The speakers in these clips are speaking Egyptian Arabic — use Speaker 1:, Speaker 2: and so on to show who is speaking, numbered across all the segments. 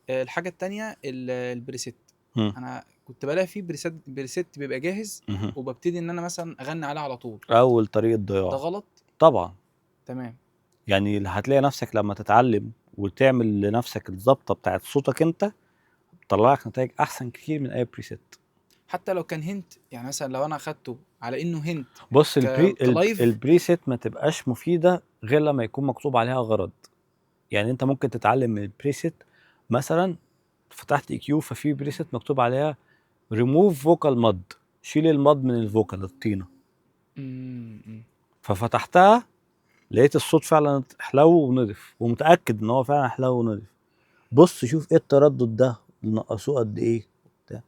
Speaker 1: الحاجة التانية ال preset. انا كنت بلاقي فيه preset بيبقى جاهز وببتدي ان انا مثلا اغني عليه على طول.
Speaker 2: اول طريقه ضياع.
Speaker 1: ده غلط
Speaker 2: طبعا.
Speaker 1: تمام.
Speaker 2: يعني هتلاقي نفسك لما تتعلم وتعمل لنفسك الظبطه بتاعت صوتك انت، تطلع لك نتائج احسن كتير من اي preset.
Speaker 1: حتى لو كان hint، يعني مثلا لو انا اخدته على انه hint.
Speaker 2: بص،
Speaker 1: ك live؟
Speaker 2: ال preset ما تبقاش مفيدة غير لما يكون مكتوب عليها غرض. يعني انت ممكن تتعلم من ال preset، مثلا فتحت EQ ففي preset مكتوب عليها ريموف فوكال مud، شيل ال mud من ال vocal، الطينه. ففتحتها لقيت الصوت فعلا حلو ونضف، ومتاكد ان هو فعلا حلو ونضف. بص شوف ايه التردد ده، نقصوه قد ايه بتاع.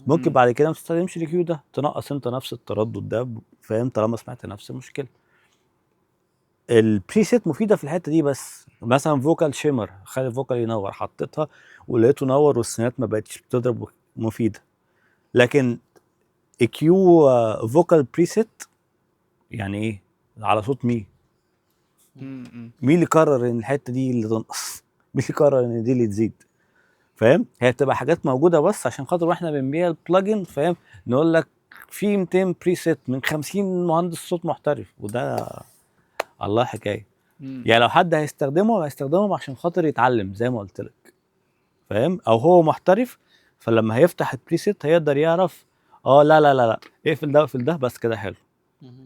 Speaker 2: ممكن بعد كده ما تستخدمش ال EQ ده، تنقص انت نفس التردد ده، فاهم؟ طالما سمعت نفس المشكله. ال preset مفيدة في الحتة دي بس. مثلا vocal shimmer، خلي ال vocal ينور، حطيتها ولقيته نور والسنات ما بقتش بتضرب، مفيده. لكن EQ vocal preset يعني ايه؟ على صوت مين؟ مين اللي قرر ان الحتة دي اللي تنقص؟ مين اللي قرر ان دي اللي تزيد؟ فاهم؟ هي بتبقى حاجات موجودة بس عشان خاطر واحنا بنبيع ال plugin، فاهم؟ نقول لك في 200 preset من 50 مهندس صوت محترف، وده الله حكايه. يعني لو حد هيستخدمه هيستخدمهم عشان خاطر يتعلم زي ما قلت لك، فاهم؟ او هو محترف، فلما هيفتح ال preset هيقدر يعرف لا لا لا لا، اقفل ده واقفل ده، بس كده حلو.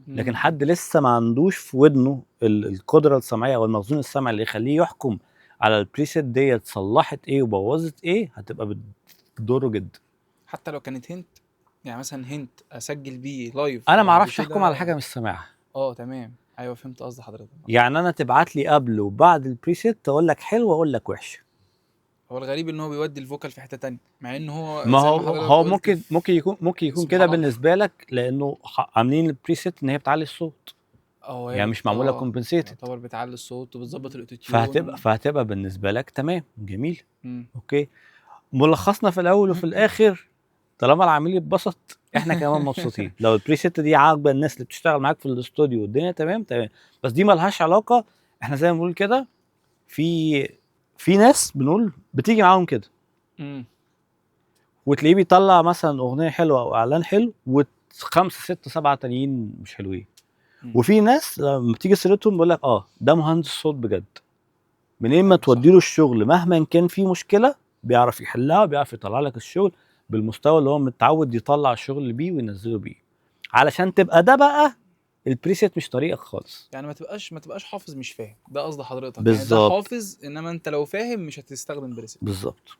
Speaker 2: لكن حد لسه ما عندوش في ودنه القدرة السمعية او المخزون السمعي اللي يخليه يحكم على ال preset ديت صلحت ايه وبوظت ايه، هتبقى بتضره جدا.
Speaker 1: حتى لو كانت hint، يعني مثلا hint اسجل بيه live
Speaker 2: انا ما
Speaker 1: وبعد
Speaker 2: اعرفش
Speaker 1: كده
Speaker 2: احكم على حاجة مش سامعها.
Speaker 1: اه تمام، ايوه فهمت قصد حضرتك.
Speaker 2: يعني انا تبعت لي قبل وبعد ال preset اقول لك حلو واقول لك وحش.
Speaker 1: هو الغريب ان هو بيودي ال vocal في حتة تانية، مع ان هو
Speaker 2: ما
Speaker 1: زي
Speaker 2: هو
Speaker 1: ما حضرتك
Speaker 2: هو
Speaker 1: قلت
Speaker 2: ممكن ممكن يكون
Speaker 1: سبحان
Speaker 2: كده
Speaker 1: الله.
Speaker 2: بالنسبة لك، لانه عاملين ال preset ان هي بتعلي الصوت.
Speaker 1: اه هي
Speaker 2: يعني مش معمولة compensated.
Speaker 1: يعتبر بتعلي الصوت وبتظبط ال auto-tune.
Speaker 2: فهتبقى بالنسبة لك تمام، جميل. Okay، ملخصنا في الاول وفي الاخر، طالما العميل اتبسط احنا كمان مبسوطين. لو ال preset دي عاجبه الناس اللي بتشتغل معاك في الاستوديو والدنيا تمام تمام، بس دي ملهاش علاقه. احنا زي ما بنقول كده، في ناس بنقول بتيجي معاهم كده وتلاقيه بيطلع مثلا اغنية حلوة او اعلان حلو، وخمسة ستة سبعة تانيين مش حلوين. وفي ناس لما بتيجي سيرتهم بيقول لك ده مهندس صوت بجد، منين ما تودي له الشغل مهما كان في مشكلة بيعرف يحلها، بيعرف يطلع لك الشغل بالمستوى اللي هو متعود يطلع الشغل بيه وينزله بيه. علشان تبقى ده بقى ال preset مش طريقك خالص.
Speaker 1: يعني ما تبقاش حافظ مش فاهم، ده قصد حضرتك يعني؟
Speaker 2: بالظبط.
Speaker 1: ده حافظ، انما انت لو فاهم مش هتستخدم preset.
Speaker 2: بالظبط.